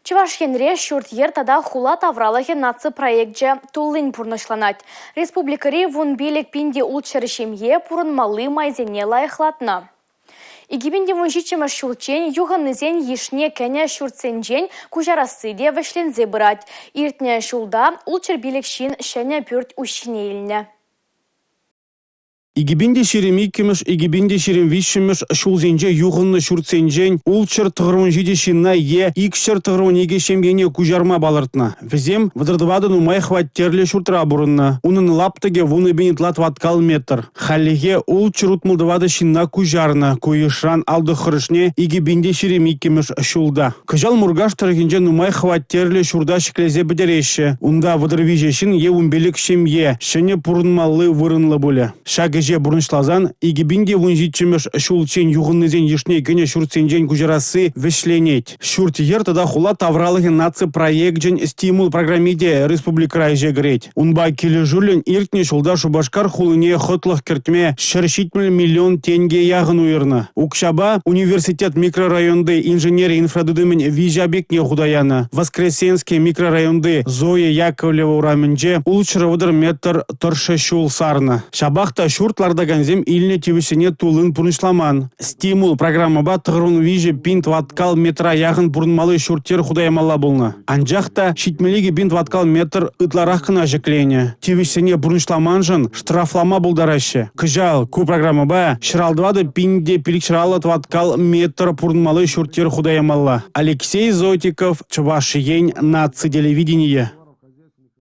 Чӑваш Енре ҫурт-йӗр тата хула тавралӑхӗ наци проекчӗ туллин пурнӑҫланать. Республикӑри 15 600 ҫемье пурӑнмалли майсене лайӑхлатнӑ. 2017-мӗш ҫулччен юхӑннисен йышне кӗнӗ ҫуртсенчен куҫарасси те вӗҫленсе пырать. Иртнӗ ҫулта 605 ҫын ҫӗнӗ пӳрт уҫҫине илнӗ. 2022-мӗш 2023-мӗш ҫулсенче юхӑннӑ ҫуртсенчен 697 ҫынна е 292 ҫемьене куҫарма палӑртнӑ. Вӗсем 34 нумай хваттерлӗ ҫуртра пурӑннӑ. Унӑн лаптӑкӗ 10 пин ытла тӑваткал метр. Хальлӗхе 664 ҫынна куҫарнӑ. Ку йышран 59-шне 2022-мӗш ҫулта. Кӑҫал Муркаш тӑрӑхӗнче нумай хваттерлӗ ҫурта ҫӗклесе пӗтереҫҫӗ. Унта 33 ҫын е 15 ҫемье ҫӗнӗ пурӑнмалли вырӑнлӑ пулӗ. Ҫак ӗҫе пурнӑҫласан 2017-мӗш ҫулччен юхӑннисен йышне кӗнӗ ҫуртсенчен куҫарасси вӗҫленет. Ҫурт-йӗр тата хула тавралӑхӗн наци проекчӗн стимул программи те республикӑра ӗҫе кӗрет. Унпа килӗшӳллӗн иртнӗ ҫулта Шупашкар хулине хӑтлӑх кӗртме 170 миллион тенке яхӑн уйӑрнӑ. Укҫапа университет микрорайонти инженери инфратытӑмӗн виҫӗ объектне хута янӑ. Воскресенски микрорайонти Зоя Яковлева урамӗнче 630 метр тӑршшӗ ҫул сарнӑ. Ҫапах та ҫурт лартакансем илнӗ тивӗҫсене туллин пурнӑҫламан. «Стимул» программӑпа 93 пин тӑваткал метра яхӑн пурӑнмалли ҫурт-йӗр хута ямалла пулнӑ. Анчах та 72 пин тӑваткал метр ытларах кӑна ҫӗкленӗ. Тивӗҫсене пурнӑҫламаншӑн штрафлама пултараҫҫӗ. Кӑҫал ку программӑпа 164 пин те 550 тӑваткал метр пурӑнмалли ҫурт-йӗр хута ямалла. Алексей Зотиков, Чӑваш Ен наци телевиденийӗ.